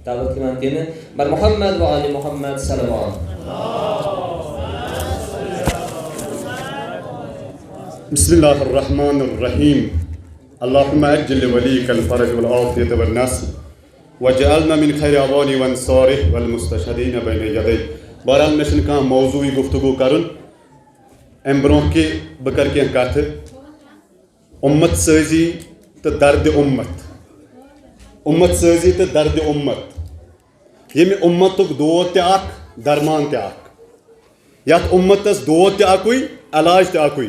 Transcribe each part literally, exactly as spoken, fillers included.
دعوت یِوان دِنہٕ۔ بر محمد و آل محمد صلوات۔ بسم الله الرحمن الرحيم. اللهم عجل لوليك الفرج والعافية والنصر واجعلنا من خير أعوانه وأنصاره والمستشهدين بين يديه. بہرحال، مےٚ چھُنہٕ کانٛہہ موضوعی گفتگو کرُن۔ اَمہِ برٛونٛہہ کہِ بہٕ کرٕ کینٛہہ کتھٕ، اُمت سٲزی تہٕ دردِ اُمت۔ اُمت سٲزی تہٕ دردِ اُمت۔ ییٚمہِ اُمتُک دود تہِ اکھ، درمان تہِ اکھ۔ یتھ اُمتس دود تہِ اکُے، علاج تہِ اکُے۔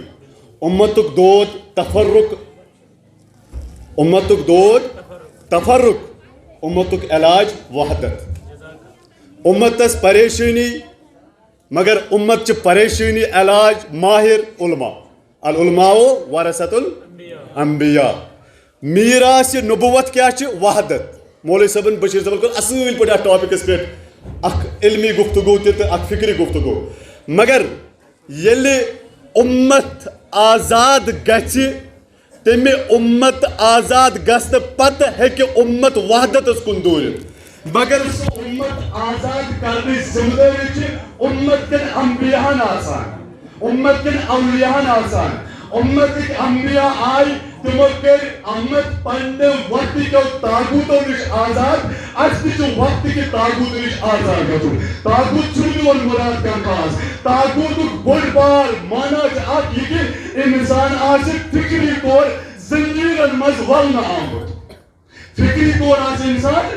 اُمتُک دود تفرق، اُمتُک دود تفرق، اُمتُک علاج وحدت۔ اُمتس پریشٲنی، مگر اُمت چہِ پریشٲنی علاج ماہر علماء۔ العلماء ورثۃ الانبیاء۔ میراث نبوت کیٛاہ چھِ؟ وحدت۔ مولوی صٲبن، بشیر صٲبن کوٚر اصل پٲٹھۍ اتھ ٹاپکس پٮ۪ٹھ اکھ علمی گفتگو تہِ تہٕ اکھ فکری گفتگو۔ مگر ییٚلہِ اُمت آزاد گژھِ، تمہِ اُمت آزاد گژھنہٕ پتہٕ ہیٚکہِ اُمت وحدتس کُن دوٗرِتھ۔ مگر سُہ اُمت آزاد کرنٕچ ذمہٕ دٲری چھِ اُمت کٮ۪ن انبیاہن آسان، اُمت کٮ۪ن اولیاہن آسان۔ اُمتٕکۍ انبیا آے، تِمو کٔرۍ اُمت پننہِ وقتہٕ کیو طاغوٗتو نِش آزاد۔ اسہِ تہِ چھُ وقتہٕ کہِ طاغوٗتہٕ نِش آزاد گژھُن۔ طاغوٗت چھُنہٕ میون مُراد کانٛہہ خاص۔ طاغوٗتُک بوٚڑ بار معنی چھُ اکھ یہِ کہِ انسان آسہِ فکری طور زنجیرن منٛز ولنہٕ آمُت۔ فکری طور آسہِ انسان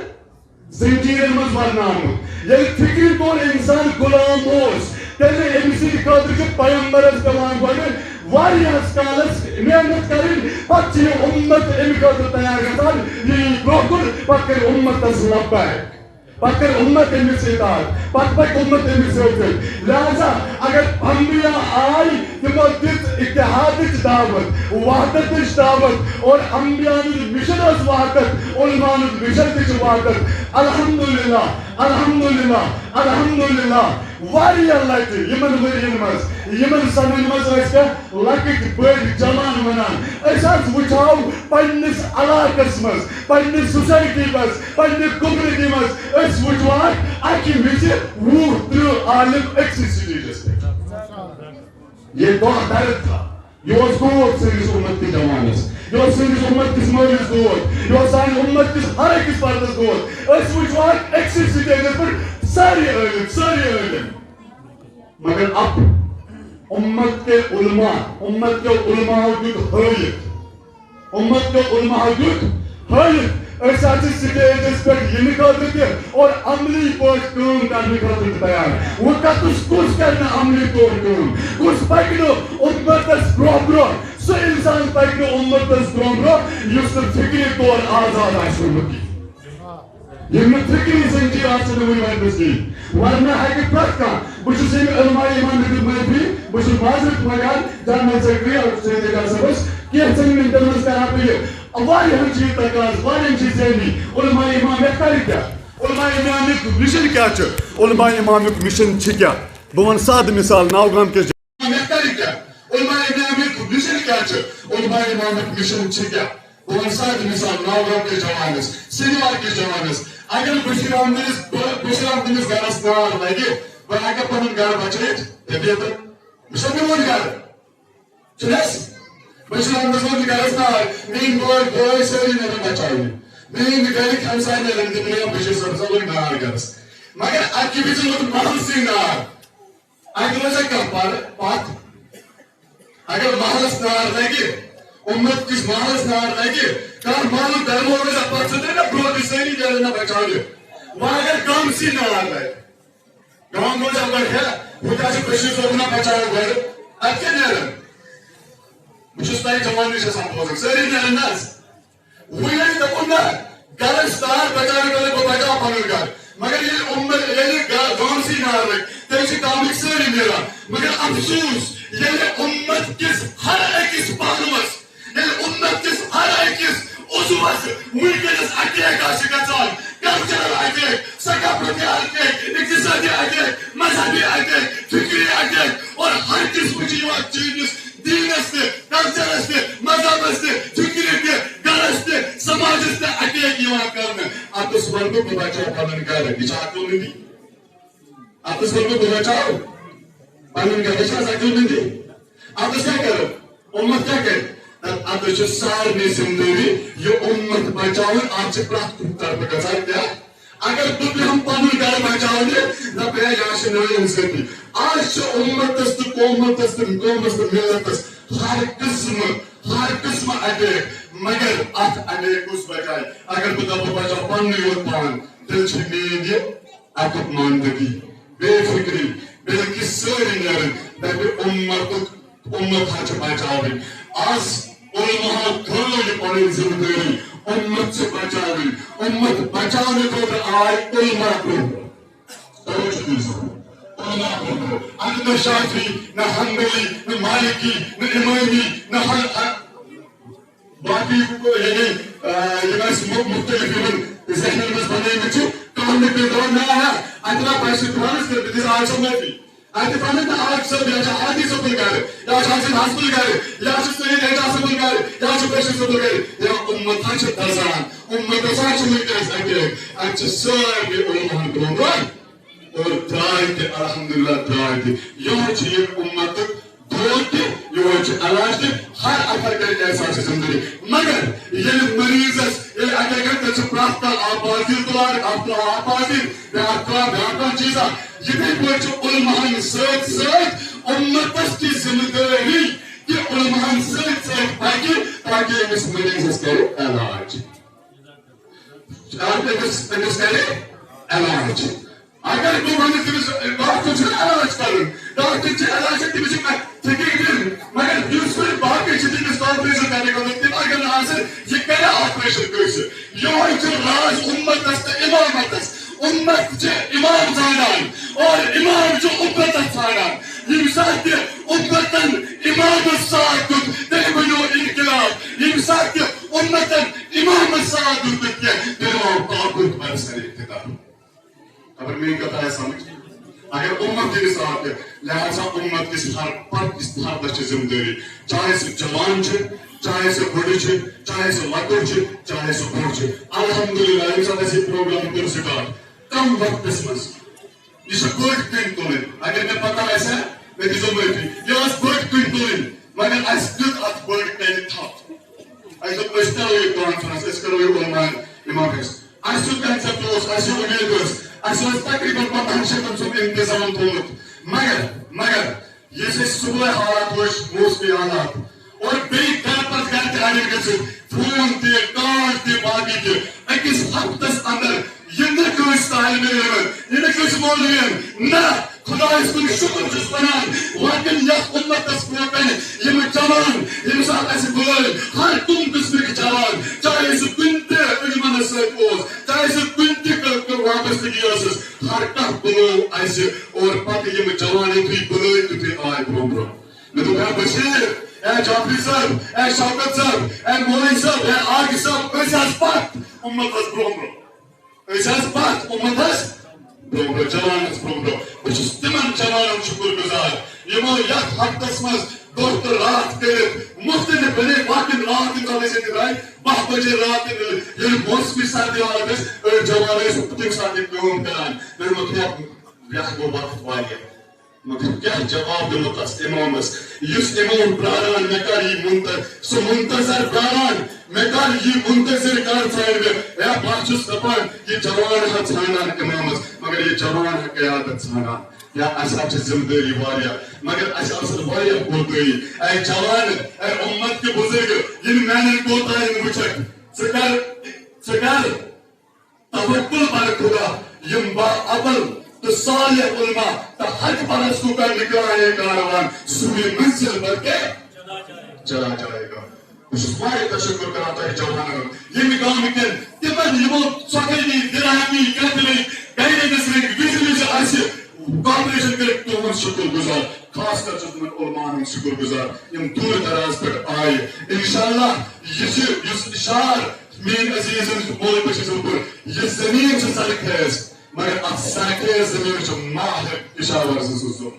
زنجیرن منٛز ولنہٕ آمُت۔ ییٚلہِ فکری طور انسان غلام اوس، تیٚلہِ أمۍ سٕنٛدِ خٲطرٕ چھُ پیغمبرس پٮ۪وان گۄڈٕ واریاہس کالس محنت کرٕنۍ، پتہٕ چھُ یہِ اُمت امہِ خٲطرٕ تیار گژھان، یہِ یی برٛونٛہہ کُن، پتہٕ کرِ اُمتس لبیک۔ پتہٕ کرِ اُمت أمِس اطاعت، پتہٕ پکہِ اُمت أمِس سۭتۍ سۭتۍ۔ لہذا اگر انبیاء آے، تِمو دِژ اتحادٕچ دعوت، وحدتٕچ دعوت، اور انبیاء ہُنٛد مشن ٲس وحدت، علماء ہُنٛد مشن تہِ چھُ وحدت۔ الحمدللہ، الحمدللہ، الحمدللہ۔ واریاہ لٹہِ یِمن ؤرین منٛز، یِمن سنن منٛز ٲسۍ مےٚ لۄکٕٹۍ بٔڑۍ جوان ونان، أسۍ حظ وٕچھو پننِس علاقس منٛز، پننہِ سوسایٹی منٛز، پننہِ کومنٹی منٛز، أسۍ وٕچھو اکھ اکہِ وِزِ وُہ ترٕٛہ عالم أکسٕے سٹیجس پٮ۪ٹھ۔ یہ دۄہ درد تھا، یہِ اوس دود سٲنِس اُمت کِس جوانس، یہِ اوس سٲنِس اُمت کِس مٲلِس دود، یہِ اوس سانہِ اُمت کِس ہر أکِس فردس دود۔ أسۍ وٕچھو اکھ أکسٕے سٹیجس پٮ۪ٹھ سٲری عٲلم، سٲری عٲلم۔ مگر اب اُمت کے علماء، اُمت کے علماء دیُت ہٲیِتھ، اُمت کے علماء دیُت ہٲیِتھ۔ أسۍ حظ چھِ سٹیجس پٮ۪ٹھ یِنہٕ خٲطرٕ تہِ اور عملی پٲٹھۍ کٲم کرنہٕ خٲطرٕ تہِ تیار۔ وۄنۍ کتس کُس کرِ نہٕ عملی طور کٲم؟ کُس پکہِ نہٕ اُمتس برٛونٛہہ برٛونٛہہ؟ سُہ انسان پکہِ نہٕ اُمتس برٛونٛہہ برٛونٛہہ یُس نہٕ فکری طور آزاد آسہِ گوٚمُت کینٛہہ۔ ییٚلہِ نہٕ فکری زنجیر آسہِ نہٕ وُنہِ ؤتھمٕژ کِہیٖنۍ، ورنہ ہیٚکہِ پرٛٮ۪تھ کانٛہہ، بہٕ چھُس ییٚمہِ علماء امام دیُت معٲفی، بہٕ چھُس معذرت منٛگان جنرل سیکرٹری اور سید اعجاز صٲبس، کینٛژن منٹن منٛز کرٕ ہا بہٕ یہِ۔ واریاہن چھِ یہِ تقاضہٕ، واریاہن چھِ یہِ ذہنی، علماء امام مےٚ کرِ کیٛاہ؟ علماء امامُک مشن کیٛاہ چھُ؟ علماء امامُک مشن چھِ کیٛاہ؟ بہٕ وَنہٕ سادٕ مثال، ناوگام کِس مےٚ کرِ کیٛاہ؟ علماء امامُک مشن کیٛاہ چھُ؟ علماء امامُک مشن چھُ کیٛاہ؟ بہٕ وَنہٕ سادٕ مثال، ناوگام کِس جوانس، سِنیوار کِس جوانس، اگر بشیر احمدس، بہٕ، بشیر احمدس گرس نار لگہِ، بہٕ ہٮ۪کہٕ پنُن گرٕ بچٲیِتھ؟ دٔپِو تہٕ، بہٕ چھُس میون گرٕ، چھُنہٕ حظ؟ بشیر احمدس لوٚگ گرس نار، میٲنۍ بٲے، بٲے سٲری نیرن بچاونہِ، میٲنۍ گرِکۍ ہمساے نیرن، تِم نیرن بشیر صٲبس لوٚگ نار گرس۔ مگر اکہِ وِزِ لوٚگ محلسٕے نار۔ اَتہِ روزِ کانٛہہ پَرٕ پَتھ؟ اگر محلس نار لگہِ، اُمت کِس محلس نار لگہِ، کانٛہہ محلُک درمور روزِ پَتھ، سُہ ترٛٲوِنہ برٛونٛہہ تہِ سٲری نیرن نہ بچاونہِ۔ وۄنۍ اگر گامسٕے نار لگہِ، گام روزِ اَپٲرۍ ہے، ہُتہِ آسہِ بشیر صٲبُن نہ بچاو گۄڈٕ، اَتہِ کیٛاہ نیرن؟ بہٕ چھُس تۄہہِ جوان نِش آسان بوزان، سٲری نیرن نہ حظ؟ وۄنۍ ییٚلہِ دوٚپُن نہ، گرس تار بچاونہٕ خٲطرٕ بہٕ بچاو پنُن گرٕ۔ مگر ییٚلہِ اُمت، ییٚلہِ گا-، گامسٕے نار لگہِ، تیٚلہِ چھِ گامٕکۍ سٲری نیران۔ مگر افسوس، ییٚلہِ اُمت کِس ہر أکِس پہلوس، ییٚلہِ اُمت کِس ہر أکِس عضوس وٕنکیٚنس اٹیک آسہِ گژھان، کلچرل اٹیک، ثقافتی اٹیک، اقتصادی اٹیک، مذہبی اٹیک، فکری اٹیک اور ہر قسمٕچ یِوان چٲنِس دیٖنس تہِ، کلچرس تہِ، مذہبس تہِ، فکرِ تہِ، گرس تہِ، سماجس تہِ اٹیک یِوان کرنہٕ۔ اتھ وَنہٕ بہٕ، بہٕ بچاوٕ پنُن گرٕ، یہِ چھا عقل مندی؟ اَتَس وَنہٕ بہٕ، بہٕ بچاوٕ پنُن گرٕ، یہِ چھا عقل مندی؟ اَتَس کیٛاہ کَرو؟ اُمت کیٛاہ کَرِ؟ تہٕ اَتَس چھِ سارنٕے ذمہٕ دٲری یہِ اُمت بچاوٕنۍ۔ اَتھ چھِ پرٛٮ۪تھ کُنہِ طرفہٕ گژھان کیٛاہ؟ اگر بہٕ بیٚہمہٕ پنُن گرٕ بچاونہِ، دَپہٕ ہے، یا چھِ نٔو اِنسٲنی۔ آز چھِ اُمتَس تہٕ قومَس تہٕ قومَس تہٕ مِلتَس ہر قٕسمہٕ، ہر قٕسمہٕ اٹیک، مگر اَتھ اٹیک کُس بچایہِ؟ اگر بہٕ دَپہٕ بہٕ بچاوٕ پننُے یوت پان، تیٚلہِ چھِ میٲنۍ یہِ عقل ماندگی، بے فکری، بلکہ سٲری نیرن، دَپہِ اُمتُک، اُمت حظ چھِ بچاوٕنۍ۔ آز علماء تھٲو یہِ پنٕنۍ ذمہٕ دٲری، اُمت چھِ بچاوٕنۍ۔ اُمت بچاونہٕ خٲطرٕ آے علماء برونٛہہ۔ توجہ دیٖزیو۔ علماء برونٛہہ۔ اَتہِ نہ شافعی، نہ حنبلی، نہ مالکی، نہ امامی، نہ حل-، باقی، یعنی، آ، یِم اَسہِ مُ-، مُختٔلِف یِمَن ذہنَن منٛز بَنٲومٕتۍ چھِ، کانٛہہ نہٕ پیٚیہِ دَپان، نہ، نہ، اَتہِ نہ پَزِ سُہ تھاونَس کٔرِتھ، دِژ آز چھَو معٲفی۔ اَتہِ پَنٕنۍ تہٕ آز چھِ صٲب، یا چھِ حادی صٲبُن گَرٕ، یا چھِ حسن حسنُن گَرٕ، یا چھِ سید اعجاز صٲبُن گَرٕ، یا چھِ بشیٖر صٲبُن گَرٕ، یا اُمت ہا چھِ دَزان، اُمتَس ہا چھِ وٕنکیٚنَس اَٹیک۔ اَتہِ چھِ سٲرنٕے علماہَن برونٛہہ برونٛہہ اور درٛاے تہِ، الحمدللہ، درٛاے تہِ۔ یِہوٚے چھِ یہِ اُمتُک دود تہِ، یِہوٚے چھُ علاج تہِ، ہر اکھ کرِ احساس ذمہٕ دٲری۔ مگر ییٚلہِ مریضس، ییٚلہِ اگر تیٚلہِ چھُ پرٛٮ۪تھ کانٛہہ آپازی تُلان، اکھ تُلان آپازی، بیٛاکھ تُلان بیٛاکھ کانٛہہ چیٖزا۔ یِتھَے پٲٹھۍ چھُ علماہن سۭتۍ سۭتۍ اُمتس تہِ ذمہٕ دٲری کہِ علماہن سۭتۍ سۭتۍ پکہِ، تاکہِ أمِس مریضس کرِ علاج۔ تاکہِ أمِس، أمِس کرِ علاج۔ اگر بہٕ ونہٕ تٔمِس، ڈاکٹر چھُنہٕ علاج کرُن، ڈاکٹر چھِ علاج، تٔمِس چھِ کانٛہہ فِکر دِنۍ، مگر یُس وۄنۍ باقٕے چھِ، تٔمِس آپریشن کرنہٕ خٲطرٕ، تِم اگر نہٕ آسن، یہِ کرِ آپریشن کٲنٛسہِ؟ یِہوٚے چھُ راز اُمتس تہٕ اِمامتس۔ اُمت چھِ اِمام ژھانڈان اور اِمام چھُ اُمتس ژھانڈان۔ ییٚمہِ ساتہٕ تہِ اُمتن اِمامس ساتھ دیُت، تٔمۍ بنیو انقلاب۔ ییٚمہِ ساتہٕ تہِ اُمتن اِمامس ساتھ دیُت نہٕ کینٛہہ، تٔمۍ آو طاغوت برسر اقتدار۔ خبر میٲنۍ کتھ آیا سمجھ؟ اگر اُمت دِنہٕ ساتھ تہِ، لہذا اُمت کِس ہر پرد، کِس فردس چھِ ذمہٕ دٲری، چاہے سُہ جوان چھُ، چاہے سُہ بُڈٕ چھُ، چاہے سُہ لۄکُٹ چھُ، چاہے سُہ بوٚڑ چھُ۔ الحمدللہ، ییٚمہِ ساتہٕ اَسہِ یہِ پروگرام کوٚر سٹارٹ، کم وقتس منٛز، یہِ چھِ بٔڑ کٔنۍ تُلٕنۍ۔ اگر مےٚ پتہ آسہِ ہا، مےٚ دیٖزیو معٲفی، یہِ ٲس بٔڑ کٔنۍ تُلٕنۍ، مگر اَسہِ دیُت اَتھ بٔڑ کَنہِ تھپھ۔ اَسہِ دوٚپ، أسۍ کَرو یہِ کانفرنس، أسۍ کَرو یہِ علماء، اِمام اَسہِ۔ اَسہِ یُس کانسیپٹ اوس، اَسہِ یہِ اُمید ٲس، اَسہِ اوس تقریباً پنٛدہَن شیٚتَن سُنٛد انتظام تھوٚومُت۔ مگر، مگر، یُس اَسہِ صُبحٲے حالات وٕچھ، موسمی حالات، اور بیٚیہِ گرٕ پتہٕ گرٕ تہِ اَڑٮ۪ن گٔژھِتھ فون تہِ، کال تہِ، باقٕے تہِ۔ أکِس ہفتس اندر یہِ نہٕ کٲنٛسہِ طالبہِ علمن، یہِ نہٕ کٲنٛسہِ مولوین، نہ، خۄدایس کُن شُکر چھُس ونان، وۄنۍ یتھ اُمتس برونٛہہ کنہِ یِم جوان، ییٚمہِ ساتہٕ اَسہِ بُلٲے ہر کُنہِ قٕسمٕکۍ جوان، چاہے سُہ کُنہِ تہِ علمس سۭتۍ اوس، چاہے سُہ کُنہِ تہِ ک-، ک-، وابستگی ٲسٕس، ہر کانٛہہ بُلوو اَسہِ اور پتہٕ یِم جوان یُتھُے بُلٲے تیُتھُے آے برونٛہہ برونٛہہ۔ مےٚ دوٚپ، "اے بشیٖر، اے جعفری صٲب، اے شوکت صٲب، اے مولوی صٲب، اے عاقب صٲب، أسۍ حظ پتھ اُمتس برونٛہہ برونٛہہ۔" أسۍ حظ پتھ اُمتس برونٛہہ برونٛہہ، جوانس برونٛہہ برونٛہہ۔ بہٕ چھُس تِمن جوانن شُکر گُزار، یِمو یتھ ہفتس منٛز دۄہ تہٕ راتھ کٔرِتھ مُختٔلِف، یعنی باقین راتھ تہِ تھاوٕ أسۍ ییٚتہِ درٛاے، باہ بجے راتھ تہِ، ییٚلہِ موسمی سردی حالت ٲس، أڑۍ جوان ٲسۍ تَمہِ ساتہٕ یہِ کٲم کران۔ مےٚ دوٚپ، "یتھ، یتھ گوٚو وقت واریاہ۔" مگر کیٛاہ جواب دِمو تس اِمامس، یُس اِمام پراران، مےٚ کر یی منتظر، سُہ منتظر پراران، مےٚ کر یی منتظر کر ژھانڈِ مےٚ۔ ہے، بہٕ چھُس دپان، یہِ جوان ہا ژھانڈان اِمامس، مگر یہِ جوان ہا قیادت ژھانڈان۔ یا اَسہِ ہا چھِ ذمہٕ دٲری واریاہ، مگر اَسہِ آسن واریاہ کوتٲہی۔ اے جوان، اے اُمت کہِ بُزرگ، یِم میانٮ۪ن کوتاہن وٕچھکھ، ژٕ کر، ژٕ کر توکل بر خدا، یِم با عمل تہٕ صالح علماء تہٕ حق پرستوں کا نگران کاروان سوئے منزل پر کے چلا جائے گا۔ بہٕ چھُس واریاہ تشکر کران تۄہہِ جوانن ہُنٛد، ییٚمہِ گامہٕ کٮ۪ن تِمن یِمو ژۄکٲنی، دِرہمی، کرٛٮ۪کلٕکۍ، گایڈنس رٔٹۍ، وِزِ وِزِ اَسہِ کاپریشن کٔرِتھ تُہُنٛد شُکر گُزار۔ خاص کر چھُس تِمن علماہن ہُنٛد شُکر گُزار، یِم دوٗرِ دراز پٮ۪ٹھ آیہِ۔ انشاءاللہ یہِ چھُ، یُس شعر میٲنۍ عزیزن مولوی بشیر صٲبُن کوٚر، یہِ زٔمیٖن چھِ سرخیز، مگر اتھ سرخیز زٔمیٖنس چھُ ماہر پشاور سٕنٛز سُہ ظُلم۔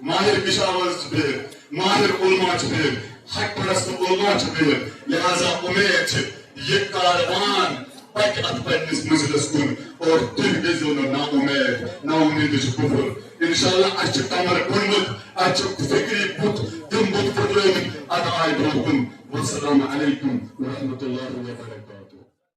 ماہر پشاور چھِ بِہِتھ، ماہر علماء چھِ بِہِتھ، حق پرست علماء چھِ بِہِتھ۔ لہذا اُمید چھِ، یہِ کاروان پکہِ اتھ پننِس منزلس کُن اور تُہۍ گٔژھۍزیو نہٕ نا اُمید۔ نا اُمیدی چھُ کُفر۔ انشاءاللہ اسہِ چھُ کمر کوٚڑمُت، اسہِ چھُ فکری بُتھ، تِم بُتھ پھُٹرٲومٕتۍ، ادٕ آے برونٛہہ کُن۔ والسلام علیکم ورحمۃ اللہ وبرکاتہ۔